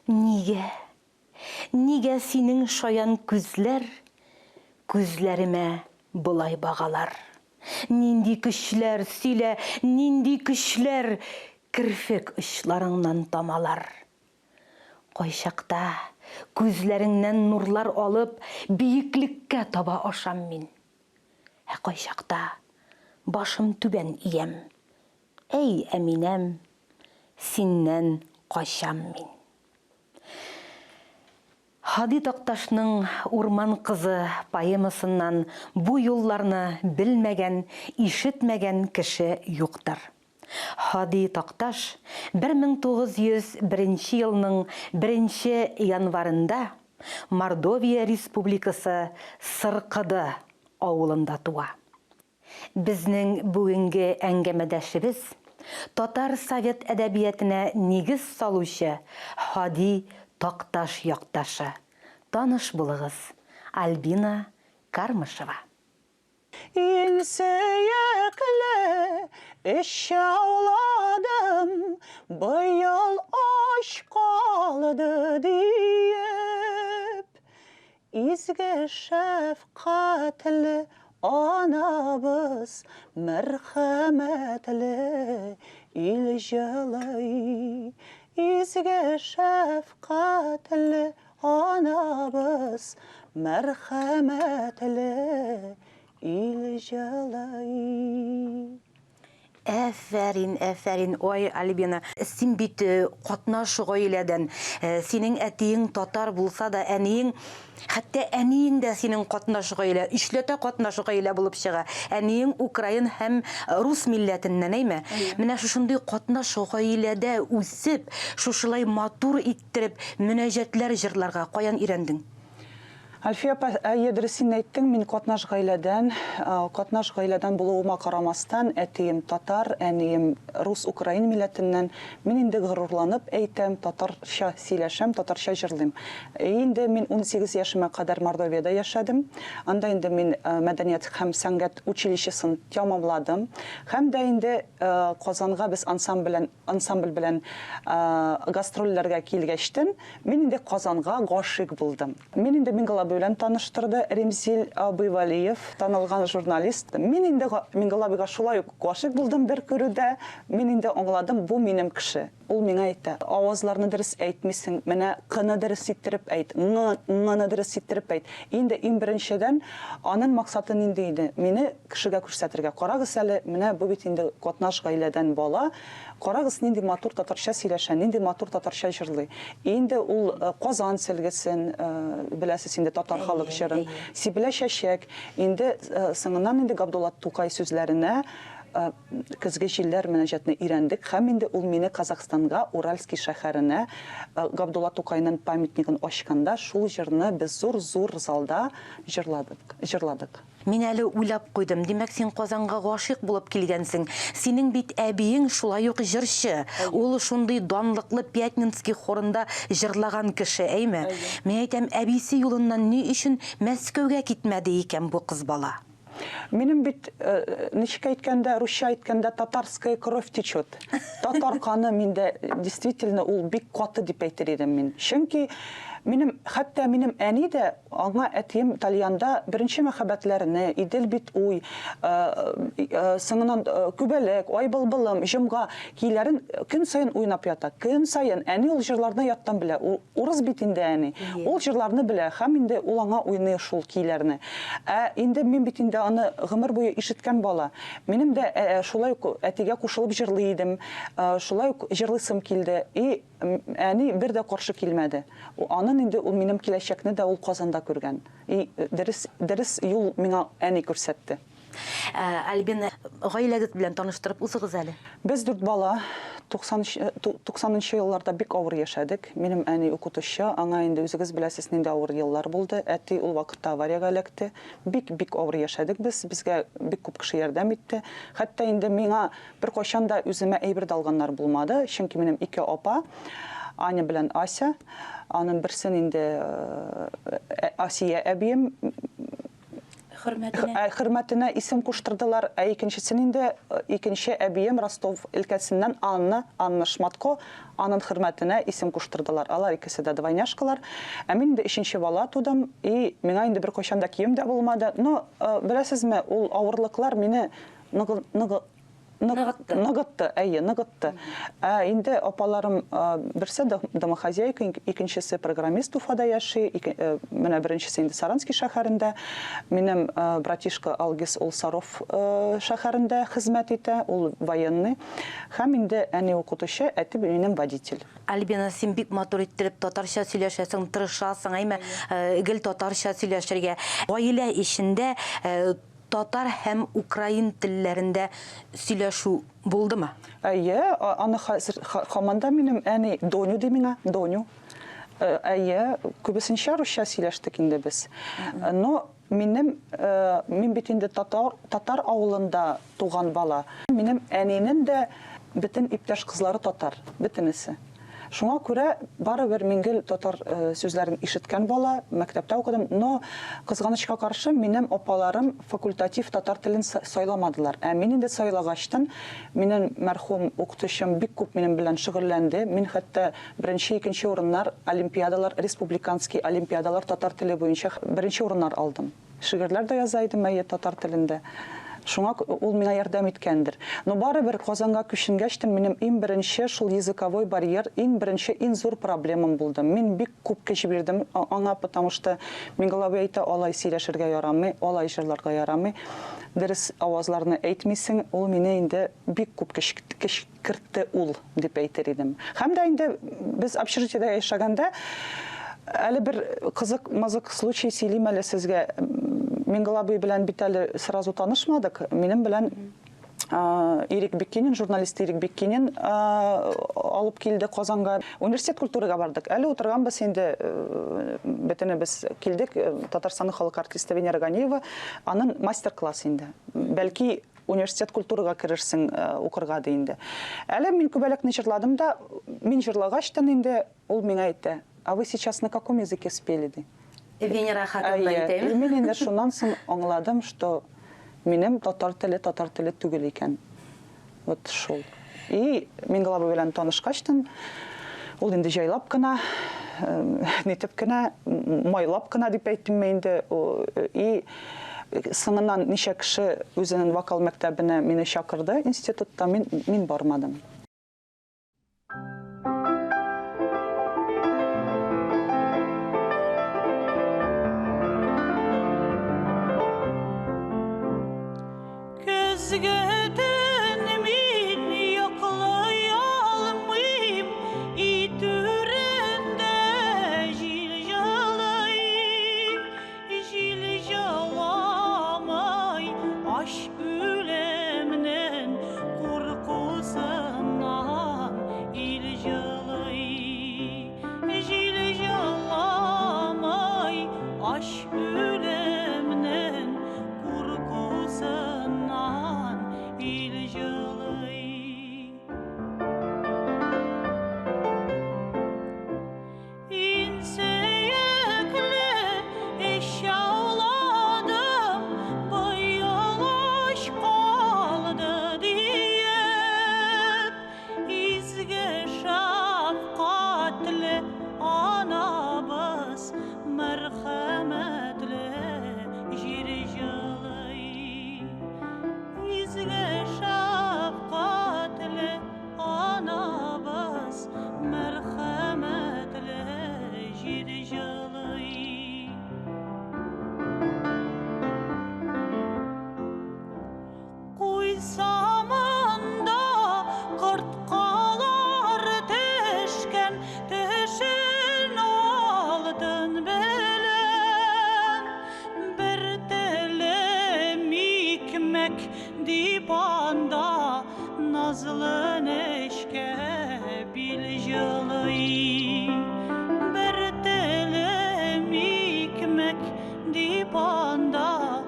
Нигә, нигә синең шаян күзләр Күзләремә болай багалар? Нинди көчләр, сөйлә, нинди көчләр Керфек очларыңнан тамалар? Кайчакта, күзләреңнән нурлар алып, Биеклеккә таба ашам мин. Ә кайчакта башым түбән иям, Әй, Әминәм, синнән качам мин. Һади Такташның Урман кызы поэмасыннан бу юлларны белмәгән, ишетмәгән кеше юктыр. Һади Такташ 1901 елның беренче январенда Мордовия Республикасы Сыркыды авылында туа. Безнең бүгенге әңгәмәдәшебез, татар совет әдәбиятенә нигез салучы Һади Такташ якташы. Таныш булыгыз, Альбина Кармышева. Иң сөекле өч әүладым быел ач калды диеп, Изге шәфкатьле анабыз, Мәрхәмәтле ил җылый. Изге шәфкатьле анабыз, Мәрхәмәтле ил җылый. Әфәрин, әфәрин, ой, Альбина, син бит э, катнаш гаиләдән. Э, синең әтиең татар булса да, әниең, хәтта әниең дә синең катнаш гаилә, өчләтә катнаш гаилә булып чыга. Әниең украин һәм рус милләтеннән, әйме? Менә шушындый катнаш гаиләдә үсеп, шушылай матур иттереп мөнәҗәтләр җырларга каян өйрәндең? Әлфия апа, әйе, дөресен әйттең, мин катнаш гаиләдән. Катнаш гаиләдән булуыма карамастан, әтием татар, әнием рус-украин милләтеннән. Мин инде горурланып әйтәм, татарча сөйләшәм, татарча җырлыйм. Инде мин 18 яшемә кадәр Мордовиядә яшәдем. Анда инде мин мәдәният һәм сәнгать училищесын тәмамладым. Һәм дә инде Казанга без ансамбль ансамбль белән гастрольләргә килгәчтен, мин инде Казанга гашыйк булдым. Мин инде Миңгол абый белән таныштырды Римзил абый Вәлиев, танылган журналист. Мин инде Миңгол абыйга шулай ук гашыйк булдым бер күрүдә. Мин инде аңладым, бу минем кеше. Ул миңа әйтә, авазларны дөрес әйтмисең, менә к-ны дөрес иттереп әйт, ң, ң-ны дөрес иттереп әйт. Инде иң беренчедән, анын максаты нинди иде? Мине кешегә күрсәтергә. Карагыз әле, менә бу бит инде катнаш гаиләдән бала. Карагыз, нинди матур татарча сөйләшә, нинди матур татарча җырлый. Инде ул Казан сөлгесен, беләсез инде татар халык җырын, Сибелә чәчәк. Инде соңыннан инде Габдулла Тукай сүзләренә Көзге җилләр мөнәҗәтне өйрәндек һәм инде ул мине Казахстанга, Уральский шәһәренә Габдулла Тукайның памятнигын ачканда шул җырны без зур-зур залда җырладык, җырладык. Мин әле уйлап куйдым, димәк, син Казанга гашыйк булып килгәнсең. Синең бит әбиең шулай ук җырчы. Ул шундый данлыклы Пятницкий хорында җырлаган кеше, әйме? Мин әйтәм, әбисе юлыннан ни өчен Мәскәүгә китмәде икән бу кыз бала? Минем бит, ничек әйткәндә, русча әйткәндә, татарская кровь течет. Татар каны миндә действительно ул бик каты дип әйтер идем мин. Чөнки минем, хәтта минем әни дә Аңа әтием тальянда беренче мәхәббәтләрне, Идел бит уй, соңыннан Күбәләк, Ай былбылым, Җомга көйләрен көн саен уйнап ята. Көн саен. Әни ул җырларны яттан белә. Урыс бит инде әни. Ул җырларны белә һәм инде ул аңа уйный шул көйләрне. Ә инде мин бит инде аны гомер буе ишеткән бала. Минем дә шулай ук әтигә кушылып җырлый идем. Шулай ук җырлыйсым килде. И Әни бер дә каршы килмәде. Анын инде ул минем киләчәкне дә ул Казанда күргән. И дөрес, дөрес юл миңа әни күрсәтте. Альбина, гаиләгез белән таныштырып узыгыз әле. Без дүрт бала, туксанынчы елларда бик авыр яшәдек. Минем әни укытучы, аңа инде үзегез беләсез нинди авыр еллар булды. Әти ул вакытта авариягә эләкте. Бик, бик авыр яшәдек без, безгә бик күп кеше ярдәм итте. Хәтта инде миңа Беркайчан да үземә әйбер дә алганнар булмады, чөнки минем ике апа, Аня белән Ася, аның берсен инде Асия әбием Хөрмәтенә. Ә, хөрмәтенә исем куштырдылар. Ә икенчесен инде икенче әбием Ростов өлкәсеннән Анна, Анна Шматко, анын хөрмәтенә исем куштырдылар. Алар икесе дә двойняшкалар. Ә мин инде өченче бала тудым, и миңа инде беркайчан да кием дә булмады. Но, беләсезме, ул авырлыклар мине ныгы, ныгы, Ныгытты. Ныгытты, әйе, ныгытты. Ә инде апаларым берсе домохозяйка, икенчесе программист Уфада яши, менә беренчесе инде Саранский шәһәрендә. Минем братишка Алгиз ул Саров шәһәрендә хезмәт итә, ул военный. Һәм инде әни укытучы, әти минем водитель. Альбина, син бик матур иттереп татарча сөйләшәсең, тырышасың, әйме, гел татарча сөйләшергә. Гаилә эчендә Татар һәм украин телләрендә сөйләшү булдымы? Әйе, аны хәзер һаман да минем әни Доню ди миңа, Доню. Әйе, күбесенчә русча сөйләштек инде без. Но минем, мин бит инде татар, татар авылында туган бала. Минем әнинең дә бөтен иптәш кызлары татар, бөтенесе. Шуңа күрә барыбер мин гел татар сүзләрен ишеткән бала, мәктәптә укыдым. Но, кызганычка каршы, минем апаларым факультатив татар телен сайламадылар. Ә мин инде сайлагачтын, минем мәрхүм укытучым бик күп минем белән шөгыльләнде. Мин хәтта беренче, икенче урыннар, олимпиадалар, республиканский олимпиадалар татар теле буенча беренче урыннар алдым. Шигырьләр дә яза идем, әйе, татар телендә. Шуңа ул миңа ярдәм иткәндер. Но барыбер Казанга күченгәчтен минем иң беренче шул языковой барьер, иң беренче, иң зур проблемам булды. Мин бик күп көч бирдем аңа, потому что Миңгол абый әйтә, алай сөйләшергә ярамый, алай җырларга ярамый, дөрес авазларны әйтмисең. Ул мине инде бик күп көч, көч кертте ул, дип әйтер идем. Һәм дә инде без общежитиедә яшәгәндә, әле бер кызык-мызык случай сөйлим әле сезгә. Миңгол абый белән бит әле сразу танышмадык. Минем белән Ирек Биккинин, журналист Ирек Биккинин алып килде Казанга. Университет культурага бардык. Әле утырганбыз инде, бөтенебез килдек. Татарстанның халык артисты Венера Ганиева, аның мастер-класс инде. Бәлки университет культурага керерсең укырга ди инде. Әле мин күбәләкне җырладым да, мин җырлагачтан инде ул миңа әйтә, а вы сейчас на каком языке спели, ди. Венера хатынга әйтәме? Мин инде шуннан соң аңладым, что минем татар теле татар теле түгел икән. Вот шул. И Миңгол абый белән танышкачтан, ул инде җайлап кына, нитеп кенә, майлап кына дип әйттемме инде, и соңыннан ничә кеше үзенең вокал мәктәбенә мине чакырды институтта, мин, мин бармадым. Көзге төн мин йоклый алмыйм, өй түрендә җил җылый. Җил җыламый, ач үлемнең куркусыннан ил җылый. Җил җыламый, ач үлемнең Куркусыннан ил җылый. Иң сөекле өч әүладым быел ач калды диеп, изге шәфкатьле анабыз Мәрхәмәтле җир җылый. Изге шәфкатьле анабыз, мәрхәмәтле җир җылый. Куйса монда корткалар төшкән төшен алтын белән. Бер телем икмәк дип анда назлы нечкә бил җылый. Бер телем икмәк дип анда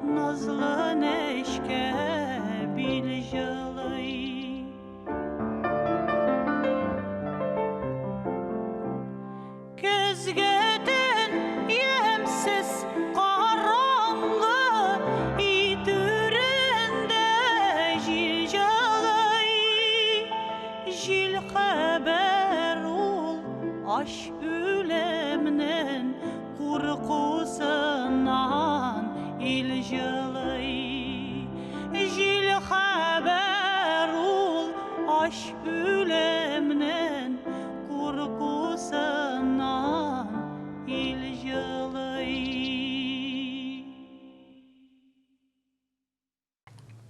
назлы нечкә бил җылый. Көзге төн ямьсез караңгы.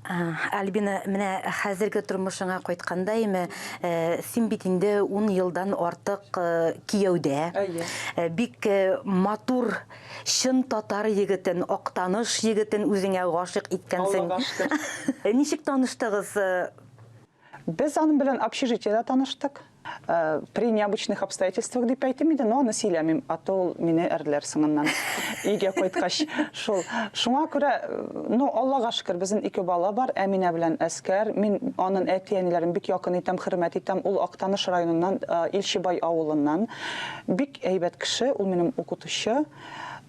Альбина, менә хәзерге тормышыңа кайтканда име, э, син бит инде 10 елдан артык э, кияүдә. Әйе. Э, бик матур, чын татар егетен, Актаныш егетен үзеңә гашыйк иткәнсең. Аллага шөкер. Ничек таныштыгыз? Без аның белән общежитиедә таныштык. Э, при необычных обстоятельствах дип әйтим инде, но аны сөйләмим, а то ул мине әрләр соңыннан өйгә кайткач. Шул. Шуңа күрә, э, ну, Аллага шөкер, безнең ике бала бар, Әминә белән Әскәр. Мин аның әти-әниләрен бик якын итәм, хөрмәт итәм. Ул Актаныш районыннан, э, Илчебай авылыннан. Бик әйбәт кеше, ул минем укытучы.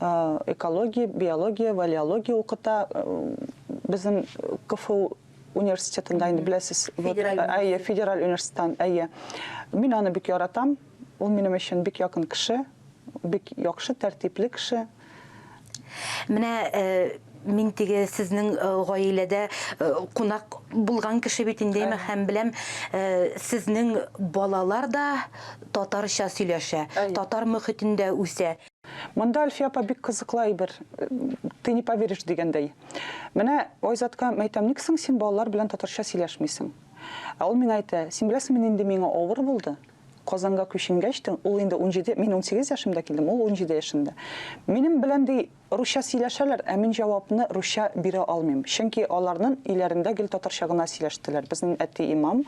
Экология, биология, валеология укыта. Безнең КФУ университетында инде беләсез. Федераль Әйе, федераль университеттан, әйе. Мин аны бик яратам. Ул минем өчен бик якын кеше, бик яхшы, тәртипле кеше. Менә э, мин теге сезнең э, гаиләдә э, кунак булган кеше бит инде, һәм беләм, сезнең балалар да татарча сөйләшә, татар мөхитендә үсә. Монда Әлфия апа бик кызыклы әйбер, ты не поверишь дигәндәй. Менә Айзатка әйтәм, ник соң син балалар белән татарча сөйләшмисең? Ә ул миңа әйтә, син беләсеңме, нинди миңа авыр булды? Казанга күченгәч тә, ул инде 17, мин 18 яшемдә килдем, ул 17 яшендә. Минем белән ди Русча сөйләшәләр, ә мин җавапны русча бирә алмыйм. Чөнки аларнын өйләрендә гел татарча гына сөйләштеләр. Безнен әти имам,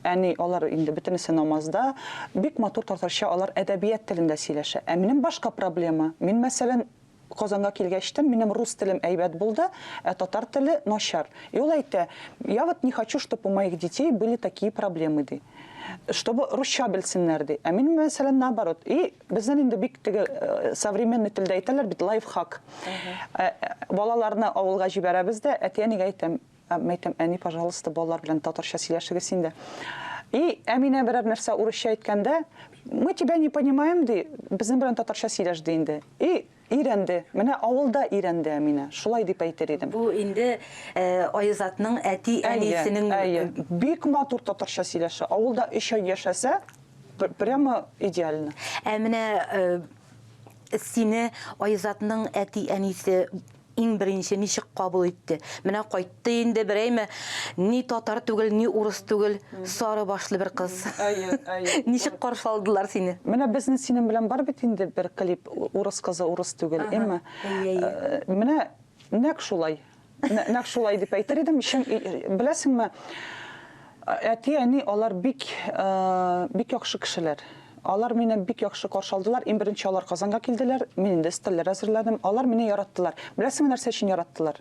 әни, алар инде бөтенесе намазда. Бик матур татарча алар әдәбият телендә сөйләшә. Ә минем башка проблема. Мин, мәсәлән, Казанга килгәчтен, минем рус телем әйбәт булды, ә татар теле начар. И ул әйтә, я вот не хочу, чтоб у моих детей были такие проблемы, ди. Чтобы русча белсеннәр, ди. Ә мин, мәсәлән, наоборот. И Безнең инде бик теге э, современный телдә әйтәләр бит, лайфхак. Э, э, балаларны авылга җибәрәбез дә, әти-әнигә әйтәм, әйтәм, әни, пожалуйста, балалар белән татарча сөйләшегез инде. И Әминә берәр нәрсә урысча әйткәндә, мы тебя не понимаем, ди, безнең белән татарча сөйләш, ди инде. И өйрәнде. Менә авылда өйрәнде Әминә. Шулай дип әйтер идем. Бу инде Айзатның әти-әнисенең Әйе, әйе. Бик матур татарча сөйләшә. Авылда өч ай яшәсә, Прямо идеально. Ә менә э, сине Айзатның әти-әнисе иң беренче ничек кабул итте? Менә кайтты инде берәйме, ни татар түгел, ни урыс түгел, сары башлы бер кыз. Әйе, әйе. Ничек каршы алдылар сине? Менә безнең синең белән бар бит инде бер клип, урыс кызы урыс түгел, әйме? Әйе, әйе. Э, менә нәкъ шулай. Нәкъ шулай дип әйтер идем. Чын, беләсеңме, әти-әни алар бик, бик яхшы кешеләр. Алар мине бик яхшы каршы алдылар. Иң беренче алар Казанга килделәр. Мин инде өстәлләр әзерләдем. Алар мине яраттылар. Беләсеңме, нәрсә өчен яраттылар?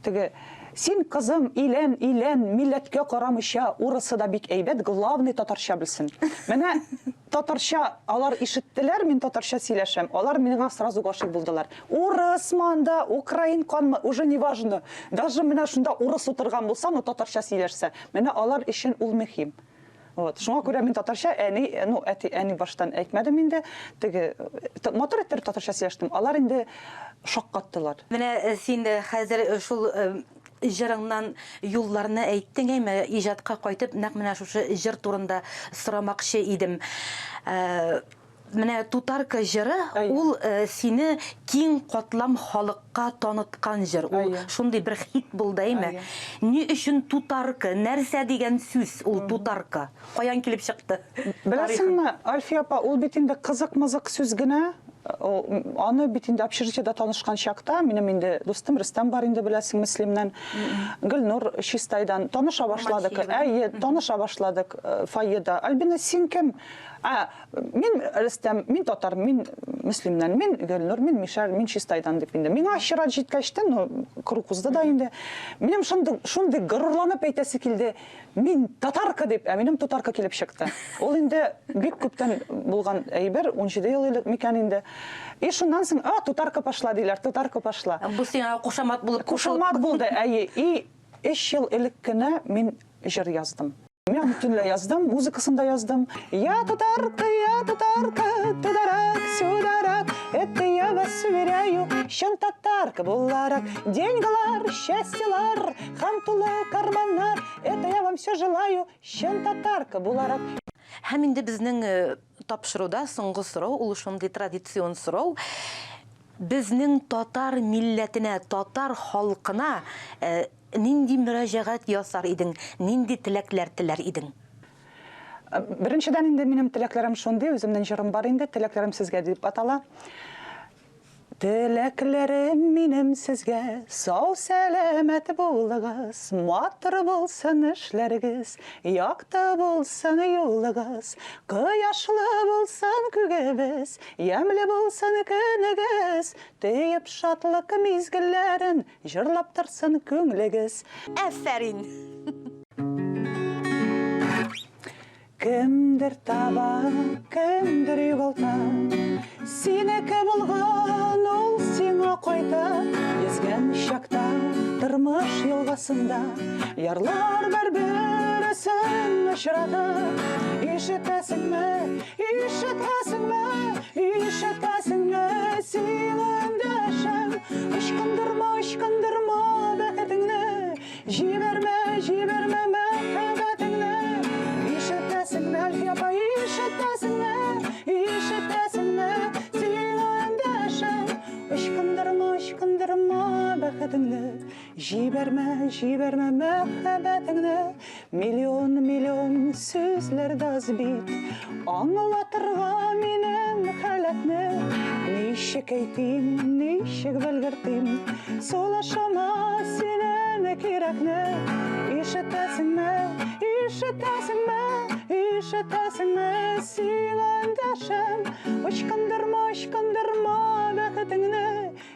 Теге, син, кызым, өйлән, өйлән, милләткә карамыйча, урысы да бик әйбәт, главный татарча белсен. Менә татарча алар ишеттеләр, мин татарча сөйләшәм. Алар миңа сразу гашыйк булдылар. Урысмы анда, украин канмы, уже не важно. Даже менә шунда урыс утырган булса, но татарча сөйләшсә, менә алар өчен ул мөһим. Вот. Шуңа күрә мин татарча әни, ну, әти, әни баштан әйтмәдем инде. Теге матур иттереп татарча сөйләштем. Алар инде шаккаттылар. Менә э, син э, хәзер э, шул җырыңнан юлларны әйттең, әйме, иҗатка кайтып, нәкъ менә шушы җыр турында сорамакчы идем. Менә Тутарка җыры, ул э, сине киң катлам халыкка таныткан җыр. Ул шундый бер хит булды, әйме? Ни өчен Тутарка? Нәрсә дигән сүз ул Тутарка? Каян килеп чыкты? Беләсеңме, Альфия апа, ул бит инде кызык-мызык сүз генә. Аны бит инде общежитиедә танышкан чакта, минем инде дустым Рөстәм бар инде, беләсең, Мөслимнән, Гөлнур Чистайдан. Таныша башладык. Әйе, таныша башладык э, фойеда. Альбина, син кем? Ә, мин Рөстәм, мин татар, мин Мөслимнән, мин Гөлнур, мин Мишәр, мин Чистайдан дип инде. Миңа чират җиткәч тә, ну, круг узды да инде. Минем шундый, шундый горурланып әйтәсе килде, мин татарка дип, ә минем тутарка килеп чыкты. Ул инде бик күптән булган әйбер, 17 ел элек микән инде. И шуннан соң, а, тутарка пошла диләр, тутарка пошла. Бу сиңа кушамат булып Кушамат булды, әйе. И өч ел элек кенә мин җыр яздым. Мин аны төнлә яздым, музыкасын да яздым. Я татарка, я татарка, тударак, сюдарак, это я вас уверяю, чын татарка буларак. Деньгалар, счастьелар, һәм тулы карманнар, это я вам все желаю, чын татарка буларак. Һәм инде безнең э, тапшыруда соңгы сорау, ул шундый традицион сорау. Безнең татар милләтенә, татар халкына нинди мөрәҗәгать ясар идең, нинди теләкләр теләр идең? Беренчедән инде минем теләкләрем шундый, үземнең җырым бар инде, теләкләрем сезгә дип атала. Теләкләрем минем сезгә, сау-сәламәт булыгыз, матур булсын эшләрегез, якты булсын юлыгыз, кояшлы булсын күгебез, ямьле булсын көнегез, төеп шатлык мизгелләрен, җырлап торсын күңлегез. Афәрин! Кемдер таба, кемдер югалта. Синеке булган ул сиңа кайта. Йөзгән чакта тормыш елгасында ярлар бер-берсен очрата. Ишетәсеңме, ишетәсеңме, ишетәсеңме, сиңа эндәшәм. Ычкындырма, ычкындырма бәхетеңне. Җибәрмә, җибәрмә мәхәббәтеңне. Ишетәсеңме, Әлфия апа, ишетәсеңме, ишетәсеңме, сиңа эндәшәм. Ычкындырма, ычкындырма бәхетеңне. Җибәрмә, җибәрмә мәхәббәтеңне. Миллион, миллион сүзләр дә аз бит аңлатырга минем халәтне. Ничек әйтим, ничек белгертим, сулышыма синең кирәкне. Ишетәсеңме, ишетәсеңме, ишетәсеңме, сиңа эндәшәм. Ычкындырма, ычкындырма бәхетеңне.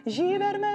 Җибәрмә,